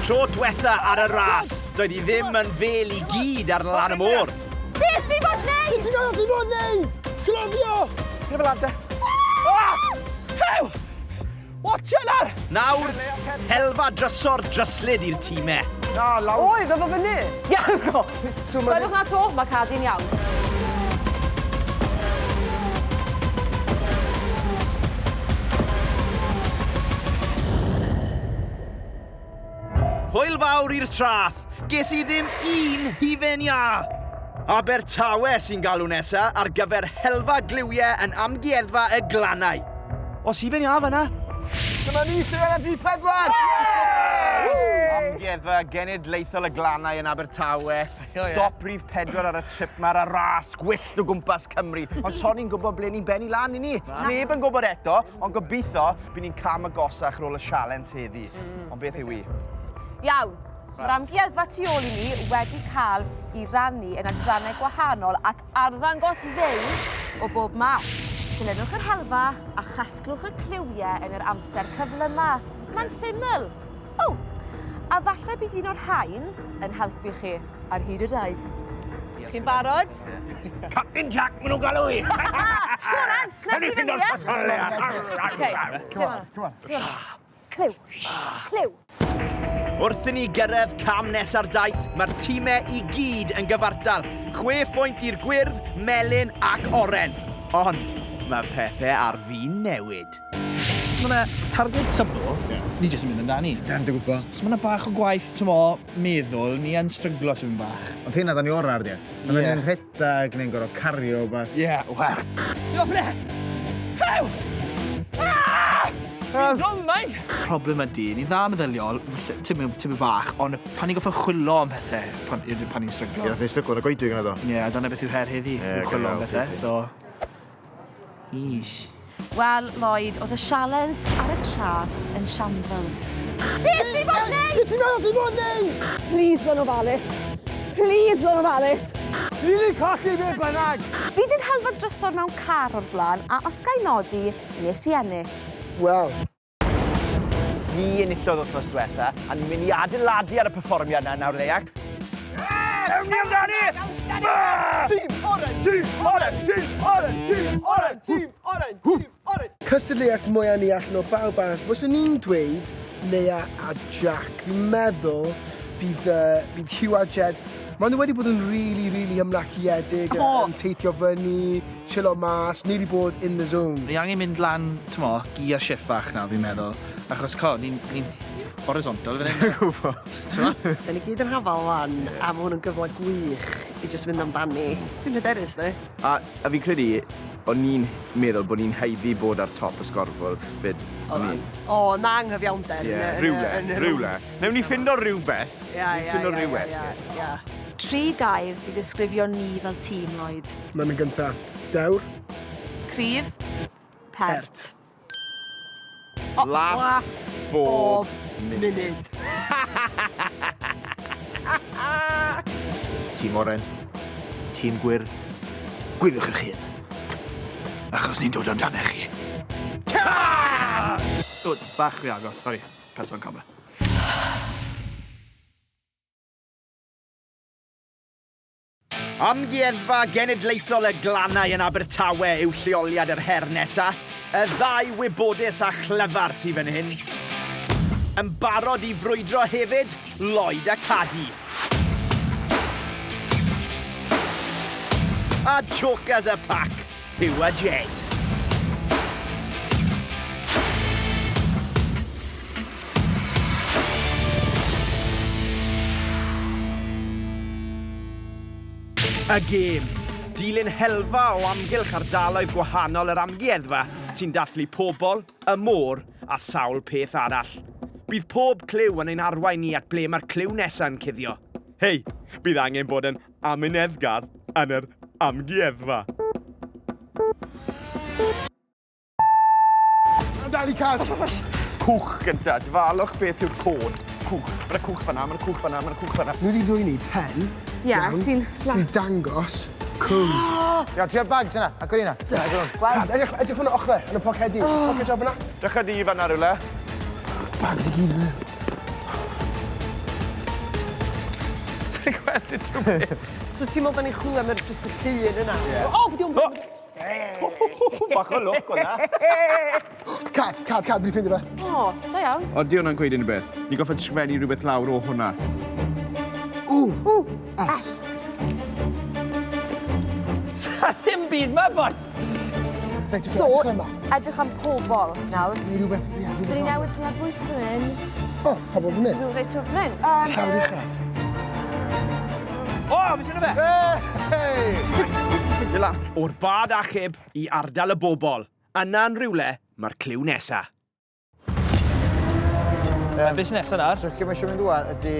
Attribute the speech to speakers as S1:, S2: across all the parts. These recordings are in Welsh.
S1: Tro dwetha ar y ras, doedd hi ddim yn fel i gyd ar lan y môr.
S2: Beth fi fod wneud?
S3: Beth ti'n meddwl ti fod wneud? Cloddio!
S4: Gyda fel ante. Ah! Hew! Watch it nawr!
S1: Nawr, helfa drysor dryslyd i'r tîmau.
S4: Na, lawr.
S5: Oedd, oedd o fyny!
S2: Iawn, go!
S3: So ma'
S2: Gwelwch na to, mae Cadi'n iawn.
S1: Hwyl fawr i'r traeth, ges i ddim un hufen iâ! Abertawe sy'n galw nesa ar gyfer helfa gliwiau yn Amgueddfa y Glannau. Oes hufen iâ fan'na?
S4: Dyma ni, Seren am 3, 4!
S1: Amgueddfa Genedlaethol y Glannau yn Abertawe. Stop rhif 4 ar y trip 'ma ar y ras gwyllt o gwmpas Cymru. Ond so ni'n gwybod ble ni'n bennu lan i ni. Sneb yn gwybod eto, ond gobeithio bydd ni'n cam agosach ar ôl y sialens heddi. Ond beth yw hi?
S2: Iawn. Mae'r amgueddfa tu ôl i ni wedi cael ei rannu yn adrannau gwahanol ac arddangosfeydd o bob math. Dilynwch yr helfa a chasglwch y cliwiau yn yr amser cyflyma. Mae'n syml. O, a falle bydd un o'r rhain yn helpu chi ar hyd y daith. Chi'n barod?
S1: Captain Jack, maen nhw'n galw i!
S2: Come on, Ann, cnesu fyny, ie? Okay,
S3: Come on, come on.
S2: Clyw, clyw.
S1: Wrth i ni gyrraedd cam nesa'r daith, mae'r timau i gyd yn gyfartal. 6 phwynt i'r gwyrdd, melyn ac oren. Ond mae pethau ar fin newid.
S6: Os mae 'na targed syml, ni jyst yn mynd amdani.
S7: Ie, dwi'n gwybod.
S6: Os mae 'na bach o gwaith, t'mo', meddwl, ni yn stryglo tipyn bach.
S7: Ond hynna da ni orau ar, ie. Pan da ni'n rhedeg neu'n gorfod cario wbath.
S6: Ie, wel. Diolch fyna! Hew! Ah! Fi'n drwm, Problem ydy, ni'n dda meddyliol, falle tipyn tipyn bach, ond pan ni'n gorfod chwilo am pethau, pan, pan ni'n stryglo.
S7: Ie, nath ni stryglo yn y goedwig yna do?
S6: Ie, a dyna beth yw'r her heddi, yw chwilo am bethau, so... Yeesh.
S2: Wel, Lloyd, oedd y sialens ar y traeth yn shambles. Beth fi fod wneud?
S3: Beth ti'n meddwl ti fod wneud?
S5: Please bod yn ofalus. Please bod yn ofalus.
S3: Fi wedi colli be bynnag.
S2: Fi 'di helfa drysor mewn car o'r blaen, a os ga i nodi, nes i ennill.
S3: Wel.
S1: Ni enillodd wythnos diwetha, a ni'n mynd i adeiladu ar y perfformiad 'na nawr, Leia. Ewn ni amdani!
S3: Tîm oren! Tîm oren! Tîm oren! Tîm oren! Tîm oren! Tîm oren! Cystadleuaeth mwya ni allan o bawb arall. Fyswn i'n dweud Leia a Jack. Fi'n meddwl bydd, uh, bydd Hugh a Jed, maen nhw wedi bod yn really, really ymlaciedig, oh. yn teithio fyny, chillo mas, ni wedi bod in the zone.
S6: Ni angen mynd lan, t'mo, gear shift fach nawr fi'n meddwl, achos co, ni'n ni horizontal fan hyn.
S7: Gwybod.
S6: T'mo?
S5: Da ni gyd yn hafal lan, a ma' hwn yn gyfle gwych i jyst fynd amdani. Fi'n hyderus, de.
S1: A, a fi'n credu, o'n i'n meddwl bod ni'n haeddu bod ar top y sgorfwrdd 'fyd. O'n i.
S5: O, na anghyfiawnder.
S1: Ie, rywle, rywle. Newn ni ffindo rhywbeth.
S5: Ia, ia,
S1: Ffindo rhyw esgus.
S5: Ia.
S2: Tri gair i ddisgrifio ni fel tîm, Lloyd.
S3: Mae'n mynd gynta. Dewr.
S2: Cryf. Pert.
S1: Laff bob munud.
S7: Tîm oren. Tîm gwyrdd.
S6: Gwiriwch eich hun. Achos ni'n dod amdanoch chi. O, bach rhy agos, sori. Person camera.
S1: Amgueddfa Genedlaethol y Glannau yn Abertawe yw lleoliad yr her nesa. Y ddau wybodus a chlyfar sydd fan hyn. Yn barod i frwydro hefyd, Lloyd a Cadi. A jokers y pac, Huw a Jed. Y gêm. Dilyn helfa o amgylch ardaloedd gwahanol yr amgueddfa sy'n dathlu pobl, y môr a sawl peth arall. Bydd pob cliw yn ein arwain ni at ble mae'r cliw nesa'n cuddio. Hei, bydd angen bod yn amyneddgar yn yr amgueddfa.
S3: Amdani, Cad!
S1: Cwch gynta, dyfalwch beth yw'r cod. Cwch. Mae 'na cwch fan'na, mae 'na cwch fan'na, mae 'na cwch fan'na.
S3: Nhw 'di dwyn i pen.
S2: Ie, sy'n fflat.
S3: Sy'n dangos code.
S7: Iawn, tria'r bags yna, agor un 'na. Agor hwn.
S3: Cad, edrych, edrych hwn ochrau, yn y pocedi. Poced draw fan'na.
S1: Drycha di fan'na rywle.
S3: Bags i gyd fan hyn.
S4: gallu gweld unrhyw beth.
S5: So ti'n meddwl da ni'n chwilio am yr jyst y llun yna? O, oh, diolch!
S1: Oh! Bach o lwc o'na.
S3: Cad, cad, cad, fi 'di ffeindio fe.
S2: O, da iawn.
S1: O, di hwnna'n gweud unrhyw beth. Ni goffod sgrifennu rhywbeth lawr o hwnna.
S3: W, S.
S4: Sa ddim byd ma, boys!
S3: Reit,
S2: So,
S3: edrych yma.
S2: edrych am pobl nawr.
S3: Neu rhywbeth, ie.
S2: So ni newydd ni ar bwys fan hyn.
S3: O, pobl fan hyn.
S2: Rhyw reit o fan hyn.
S3: Llawr ucha.
S4: O, fi ffeindio fe!
S3: Hey!
S1: Dyla. O'r bad achub i ardal y bobl. Yna'n rhywle mae'r cliw nesa.
S6: Beth sy'n nesaf nawr?
S7: So, lle mae eisiau mynd ŵan ydy...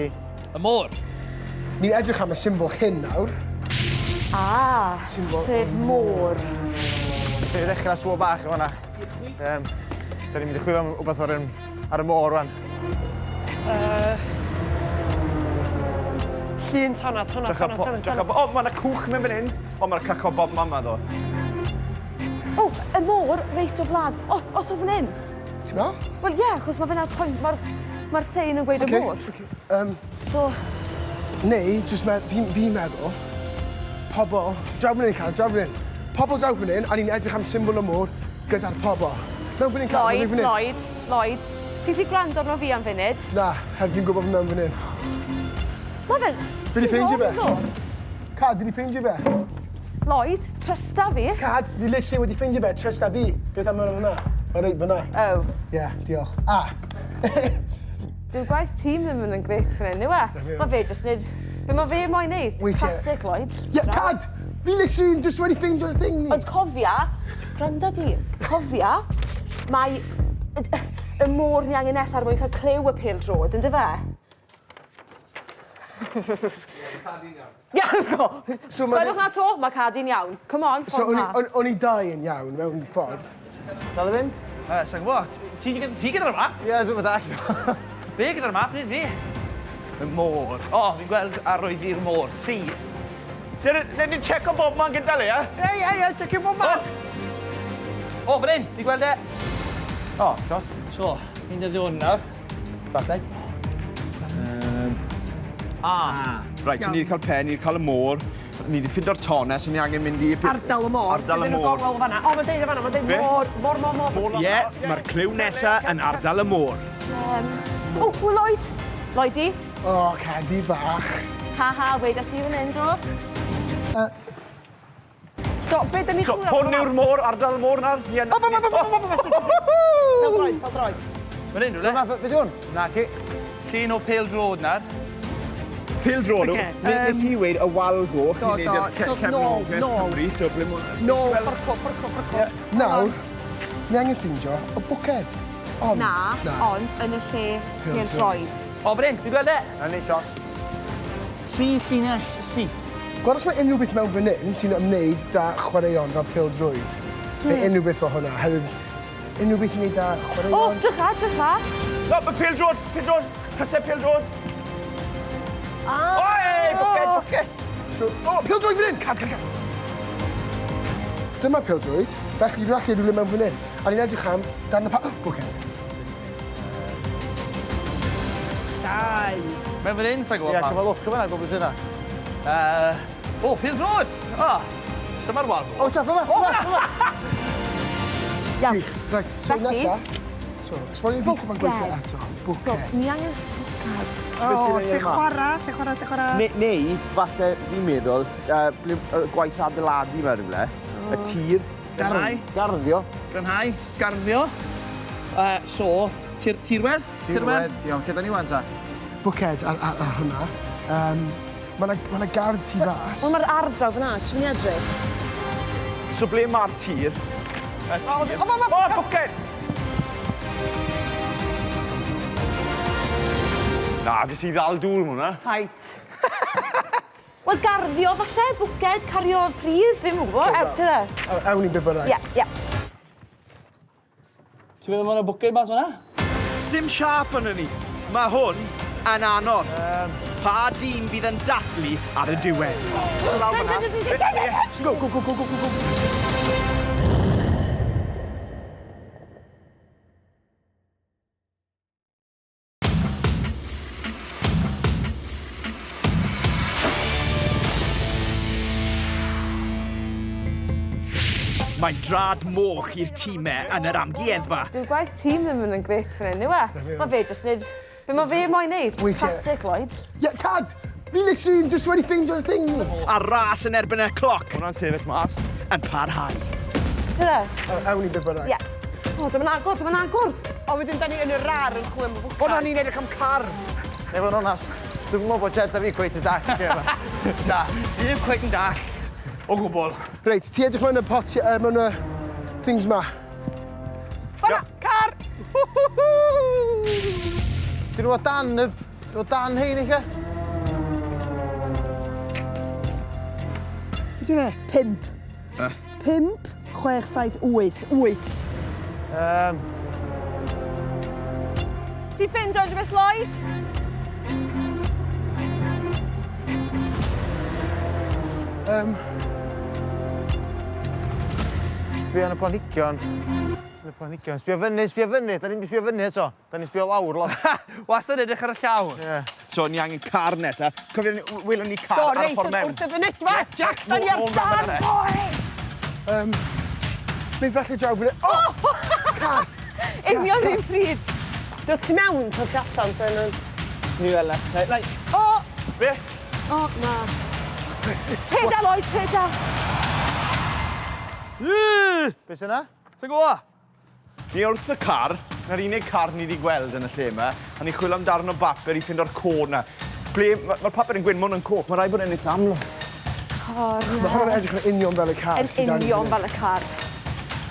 S6: Y môr.
S3: Ni'n edrych am y symbol hyn nawr.
S2: Ah,
S3: Symbol.
S2: sef môr.
S7: Felly, i ddechrau swo bach efo hwnna. Da ni'n mynd i chwilio am wbeth ar, ar y môr rwan.
S5: Llun tonna, tonna, tonna, tonna, tonna.
S1: O, mae yna cwch mewn fan hyn. O, mae'na cychod bob man ma ddo.
S2: O, y môr reit o flan. O, os o fan hyn.
S3: Ti'n meddwl?
S2: Wel, ie, yeah, achos mae fe'n pwynt, mae'r ma sein yn gweud y môr.
S3: Okay.
S2: So,
S3: Neu, jyst me, fi'n fi meddwl, pobl, draw fan hyn, Cal, draw fan hyn. Pobl draw fan hyn, a ni'n edrych am symbol y môr gyda'r pobl. Mewn fan hyn, Cal, mewn
S2: Lloyd,
S3: fan hyn.
S2: Lloyd, Lloyd, ti'n gallu gwrando arno fi am funud?
S3: Na, heb fi'n gwybod mewn fan hyn.
S2: Mae fe'n...
S3: Fi 'di
S2: ti'n
S3: ffeindio fe.
S2: wrong, ddo.
S3: Cad, fi 'di ffeindio fe.
S2: Lloyd, trysta fi.
S3: Cad, fi literally wedi ffeindio fe, trysta fi. Beth am hwnna? Mae reit fyna.
S2: Oh.
S3: Ie, yeah, diolch. A.
S2: Dyw'r gwaith tîm ddim yn grêt fan hyn, yw e? Mae fe jyst nid... Be mae fe moyn neud?
S3: Weithie-
S2: Classic Lloyd.
S3: Ie, yeah, Cad! Fi literally just wedi ffeindio'r thing ni.
S2: Ond cofia, gwrando di, cofia, mae y môr ni angen nesaf er mwyn cael clyw y pêl droed, ynddo fe? Iawn, go!
S3: So ma'
S2: Gwedwch na to, mae Cadi'n iawn. Come on,
S3: So
S2: ffordd
S3: o'n i-
S2: na.
S3: o'n i dau yn iawn mewn ffordd.
S7: Dal i fynd?
S6: Sa'n gwybod? Ti ti gyda'r map?
S7: Ie, dwi'n mynd all.
S6: Fe gyda'r map, nid fi. Y môr. O, fi'n gweld arwydd i'r môr. Si.
S1: Newn ni'n checo bob man gyda le, ie?
S7: Ei, ei, ei, checio bob man!
S6: O, fan hyn, fi'n gweld e.
S7: O, shot.
S6: So, ni'n dyddio hwn nawr.
S7: Falle.
S6: A.
S1: Right, so ni wedi cael pen, ni wedi cael y môr, ni wedi ffindio'r tonau, so ni angen mynd i...
S5: Ardal y môr.
S1: Ardal y
S5: sydd yn
S1: môr.
S5: gongol fan'na. O, mae'n deud y fan'na, mae'n deud
S1: Be?
S5: môr, môr, môr, môr.
S1: Ie, mae'r cliw nesa yn ardal y môr.
S2: O, o, Lloyd. Lloydi.
S3: O, Cadi bach.
S2: Ha ha, wedes i fan hyn, do.
S5: So, be da ni'n
S1: So,
S5: chwilio
S1: hwn yw'r môr, ardal y môr nawr? Ni yn...
S5: O, fa, fa, fa, fa, fa, fa, fa. Pel droed, pel droed.
S6: Fan hyn, rhywle.
S7: Dyma, fe di hwn? Na, ci.
S6: Llun o pêl droed nawr.
S1: Pêl droed,
S5: Ocê,
S1: nes i weud y wal goch
S5: Do,
S1: i
S5: do.
S1: wneud yr
S5: So, nôl,
S1: cefnogaeth
S5: nôl.
S1: Cymru, so ble ma'...
S5: Nôl, fforco, fforco, fforco.
S3: Nawr, ni angen ffeindio y bwced. Ond,
S2: Na, ond yn y lle pêl droed.
S6: O, fan hyn, fi'n gweld e.
S7: Na ni, shot.
S6: Tri llinell syth.
S3: Gweld os mae unrhyw beth mewn fan hyn sy'n ymwneud da chwaraeon fel pêl droed. Neu unrhyw beth fel hwnna, herwydd unrhyw beth i wneud da
S2: O,
S3: chwaraeon.
S2: drycha, drycha.
S1: No, mae pêl droed, pêl droed, crysau pêl droed. Ah! Oi, bwced, bwced.
S3: So, o, pêl droed fan hyn! Cad, cad, cad. Dyma pêl droed, felly falle rhywle mewn fan hyn. A ni'n edrych am dan y pa... Bwced.
S5: Dau.
S6: Mewn fan hyn, sa'n gwybod
S7: Ie,
S6: pam.
S7: cyfo lwc yma, gwybod sy'n yna.
S6: O, pêl droed! O, dyma'r wal
S7: O,
S6: goch.
S7: stop, yma, yma, yma.
S2: Iawn.
S3: Gwych. Right, so
S2: Felly-
S3: nesa... So, esbonio i fi sut mae'n gweithio
S2: Bwced.
S3: eto.
S2: So,
S3: Bwced.
S2: ni angen bwced.
S5: O, lle chwara, lle chwara, lle chwara.
S1: Neu, falle, fi'n meddwl, ble, gwaith adeiladu fe rhywle, y tir.
S6: Glanhau,
S7: Garddio.
S6: glanhau, garddio. So, tirwedd?
S7: Tirwedd. Iawn, lle da ni wan ta?
S3: Bwced ar, ar, ar hwnna. Mae yna ma gardd tu fas.
S2: Wel, mae'r ardd draw fyna, ti'n mynd i edrych.
S1: So ble mae'r tir? Y tir. O, o, bwced! Na, jyst i ddal dŵr ma' hwnna.
S5: Tight.
S2: Wel, garddio falle, bwced, cario pridd, ddim yn gwybod. Ew, dyna.
S3: Ewn ni be bynnag.
S2: Ie, ie.
S6: Ti'n meddwl mae yna bwced mas fan'na?
S1: Sdim siâp arno ni. Mae hwn yn anodd. Pa dîm fydd yn dathlu ar y diwedd? Lawr fan'na.
S3: Go, go, go, go, go, go, go.
S1: Mae'n drad moch i'r tîmau yn yr amgueddfa.
S2: Dyw'r gwaith tîm ddim yn yn grêt fan hyn, yw e? Mae fe jyst yn neud... Be mae fe moyn neud? Classic Lloyd.
S3: Ie, Cad! Fi literally just wedi ffeindio'r thing!
S1: A ras yn erbyn y cloc.
S4: Hwnna'n sefyll mas.
S1: Yn parhau.
S2: Tyde?
S3: Awn ni be bynnag.
S2: Ie. O, dyma'n agor, dyma'n agor!
S5: O, wedyn da ni yn yr ar yn chwilio am y bwcad.
S1: O na, ni'n edrych am car!
S7: Neu fod yn onast, dwi'n meddwl bod Jed a fi cweit yn dall.
S6: Na, fi ddim cweit yn dall. O gwbl.
S3: Reit, ti edrych mewn y pot, mewn y things ma.
S5: Fan'na, car!
S7: Dyn nhw o dan y... O dan hein eich
S5: Beth yw e? Pump. 5, 6, 7, 8. 8.
S2: Ti'n ffindo unrhyw beth, Lloyd?
S7: Sbio yn y planhigion. Yn y planhigion. Sbio fyny, sbio fyny. Da ni'n sbio fyny eto. Da ni'n sbio lawr lot.
S6: Wastad edrych ar y llawr.
S7: Ie.
S1: So, ni angen car nesa. Cofio, welon ni car
S5: Do,
S1: ar y
S5: reit,
S1: ffordd mewn.
S5: wrth y fynedfa, Jack, da ni ar dan, boi!
S3: Mi falle draw fan O! Car!
S2: Union un pryd.
S5: Dod ti mewn, ta ti allan, ta nhw'n...
S4: Ni fel e. Lai, lai.
S2: O!
S4: Be?
S2: O, na. Rheda, Lloyd, rheda.
S7: Be sy'n na?
S6: Sa'n gwybod?
S1: Ni wrth y car, na'r unig car ni wedi gweld yn y lle yma, a ni chwilio am darn o bapur i ffindo'r cod na. Ble, mae'r ma papur yn gwyn, mae hwn yn coch, mae rhaid bod e'n eitha amlwg.
S2: Car
S3: Mae hwnna'n edrych yn union fel y car.
S2: Yn union fel y car.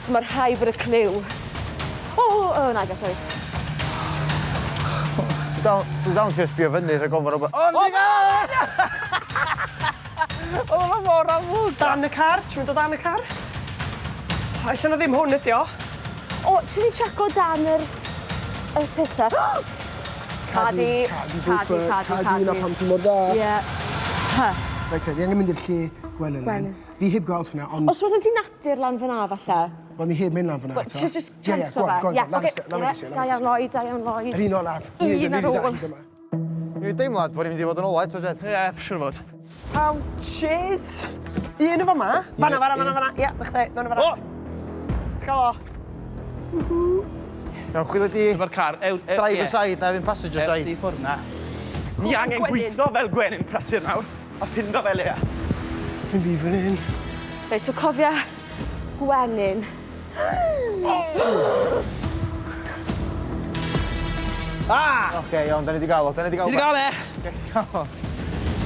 S2: So mae rhaid bod y cliw. O, o, na, sorry.
S7: Dwi dal yn trio sbio fyny rhag ofn bod rhywbeth... O, fi Oedd hwnna mor amlwg!
S5: Dan y car, ti'n mynd o dan y car? Ella na ddim hwn ydi o.
S2: O, ti wedi checo dan yr... y pethau. Cadi,
S3: Cadi,
S2: cadi, cadi,
S3: Cadi, na pam ti'n mor dda.
S2: Ie. Ha.
S3: Reit te, ni angen mynd i'r lle gwenyn.
S2: Gwenyn.
S3: Fi heb gweld hwnna, ond...
S2: Os roedd wedi natur lan fyna, falle.
S3: Wel, ni heb mynd lan fyna
S2: Wel,
S3: eto.
S2: Ti'n just
S3: Ie, ie,
S2: chanso
S3: go on,
S2: fe.
S3: go on,
S2: Ie,
S3: lan
S2: ocê,
S3: y lan y
S2: ie,
S3: grisiau, lan
S2: Da
S3: y
S2: iawn,
S3: grisiau.
S2: Lloyd, da iawn, Lloyd.
S3: Yr un olaf.
S2: Un ar ôl.
S7: Dwi'n deimlad bod ni'n mynd i fod yn ola eto, Jed.
S6: Ie, siwr fod.
S5: Pouches! Un o fama. Fanna, fanna, fanna, fanna. Ie, na chdi, mewn o fanna.
S4: O!
S5: Ti'n cael o?
S7: Iawn, chwilio di
S6: Dyma'r car. Ew, ew,
S7: driver side na fi'n passenger side.
S6: Di ffwrdd na.
S1: Ni angen
S5: Gwenyn.
S1: gweithio fel gwenyn prysur nawr, a ffindo fel e.
S3: Dim byd fan hyn.
S2: Reit, so cofia gwenyn.
S6: Ah!
S7: Oce, iawn, da ni wedi gael o, da ni wedi gael o.
S6: Ni wedi gael e! Ni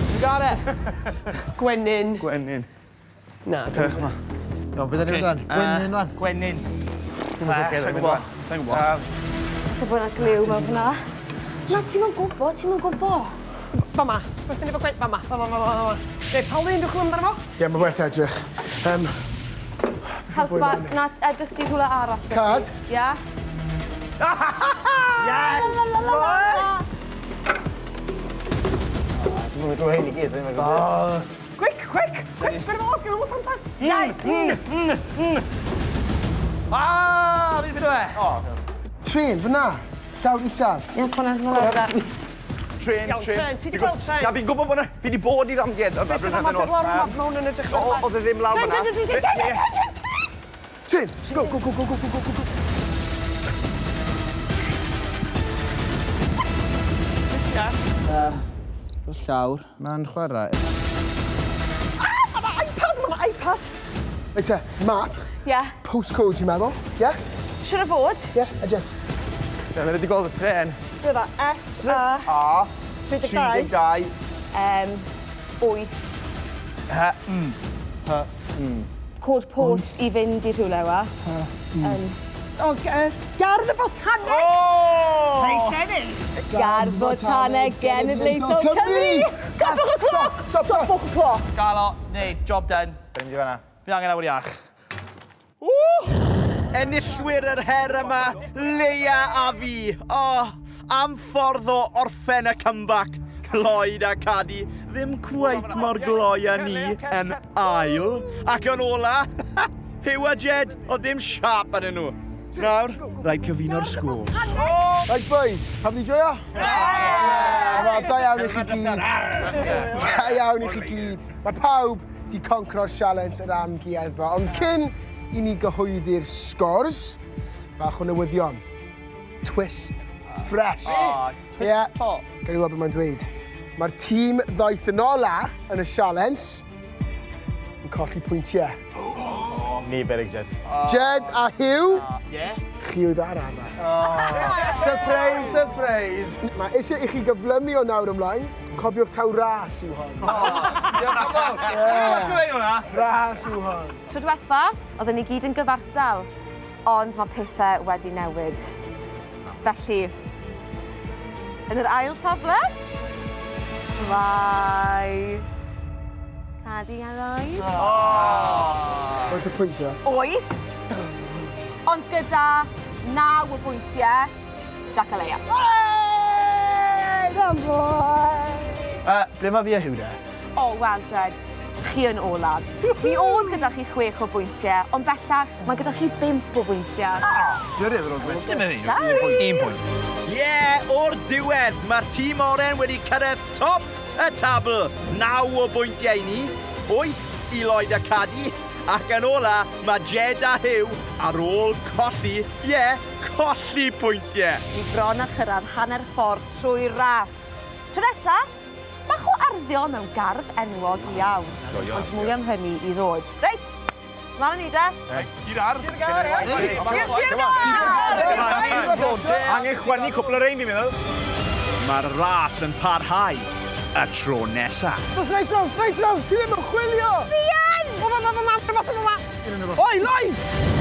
S6: wedi gael e!
S5: Gwenyn.
S7: Gwenyn.
S5: Na,
S7: Cyrch ma. Iawn, beth da ni'n mynd wan? Gwenyn wan.
S6: Gwenyn.
S7: Dwi'n mynd
S6: Sa'n gwybod. Sa'n gwybod.
S2: Falle bod yna gliw mewn fyna. Na, ti'm yn gwybod, ti'm yn gwybod.
S5: Fama. Beth ni efo gwen... Fama, fama, fama, fama. Reit, pa lun dwi'n chwilio amdano fo?
S3: Ie, mae werth edrych.
S2: Helpa, na, edrych ti rhywle arall.
S3: Cad.
S2: Ie.
S5: Yes!
S2: La, la, la, la, la.
S7: Dwi'n mynd drwy hyn i gyd, dwi'n mynd.
S5: Quick, quick! Quick, sgwennu fo, sgwennu fo, amser. Iau!
S6: Ah! Fi'n ffindo e!
S3: Tren, fyna. Llawr isaf.
S2: Ie, hwnna, hwnna.
S1: Tren,
S5: Iawn,
S1: tren.
S5: tren. Ti 'di gweld tren?
S1: Na, fi'n gwybod bod na... Fi wedi bod i'r amgueddfa.
S5: Beth sy'n fama, bydd lawr yma, mae hwn yn edrych
S1: O, oedd e ddim lawr
S2: Tren,
S1: fyna.
S2: tren, tren, tren, tren, tren, tren!
S3: Tren, go, go, go, go, go, go, go, go.
S6: O'r llawr.
S7: Mae'n chwarae.
S5: Ah, ma' 'na iPad, ma' 'na iPad.
S3: Reit te, map,
S2: Ie.
S3: postcode, ti'n meddwl? Ie?
S2: Siwr o fod.
S3: Ie, edrych.
S7: Ie, da ni wedi gweld y tren.
S5: Dyma S A
S1: A,
S5: 32.
S1: 32.
S2: M, 8.
S6: H, M.
S7: H, M.
S2: Cod post i fynd i rhywle wa.
S5: O, Gardd y Botaneg!
S1: O!
S5: Reit, neis.
S2: Gardd Botaneg Genedlaethol Cymru! Stopwch y cloc!
S3: Stop, stop.
S2: Stopwch y cloc!
S6: Gael o, neud, job done.
S7: Da ni'n mynd i fan'na.
S6: Fi angen awyr iach.
S1: Enillwyr yr her yma, Leia a fi. O, am ffordd o orffen y comeback. Lloyd a Cadi, ddim cweit mor gloi â ni yn ail. Ac yn ola, Huw a Jed, o ddim siap arnyn nhw. Nawr, rhaid cyfuno'r scores.
S3: Right, boys, pam di joio? Yeah! Wel, da iawn i chi gyd. Da iawn i chi gyd. Mae pawb di concro'r sialens yr amgueddfa, ond cyn i ni gyhoeddi'r scores, bach o newyddion. Twist. Fresh.
S4: Oh, twist
S3: yeah.
S4: to.
S3: Gawn ni weld beth mae'n dweud. Mae'r tîm ddaeth yn ola yn y sialens yn colli pwyntiau.
S7: Ni berig, Jed.
S3: Jed a Hugh,
S6: Yeah.
S3: chi oedd ar afa.
S7: Surprise, surprise!
S3: Mae eisiau i chi gyflymu o nawr ymlaen. Cofiwch taw ras yw hon.
S6: Diolch yn fawr. Ie. hwnna.
S3: Ras yw hon.
S2: Tro diwetha, oedden ni gyd yn gyfartal, ond mae pethau wedi newid. Felly, yn yr ail safle, mae Cadi a Lloyd.
S3: Faint o pwyntiau?
S2: 8, ond gyda 9 o bwyntiau, Jack a Leia.
S6: Ble mae fi a Huw de?
S2: O, wel, Jed, chi yn olaf. Mi oedd gyda chi 6 o bwyntiau, ond bellach mae gyda chi 5 o bwyntiau.
S7: Dwi'n rhaid o'r gwynt.
S6: Dim yn un.
S2: Sorry.
S6: Un pwynt.
S1: Ie, o'r diwedd, mae'r tîm oren wedi cyrraedd top y tabl. 9 o bwyntiau i ni, 8 i Lloyd a Cadi, ac yn ola, mae Jed a Huw ar ôl colli, ie, colli pwyntiau.
S2: Ni bron â chyrraedd hanner ffordd trwy'r ras. Tro nesa, bach o arddio mewn gardd enwog iawn. Ond mwy am hynny i ddod. Reit, mlaen â ni de.
S6: Sir Ar.
S2: Sir Gar!
S1: Angen chwynnu cwpl o rein, fi'n meddwl. Mae'r ras yn parhau y tro nesa.
S3: Nice round, nice round! Ti ddim yn chwilio!
S2: Fi yn!
S4: Oi, Lloyd!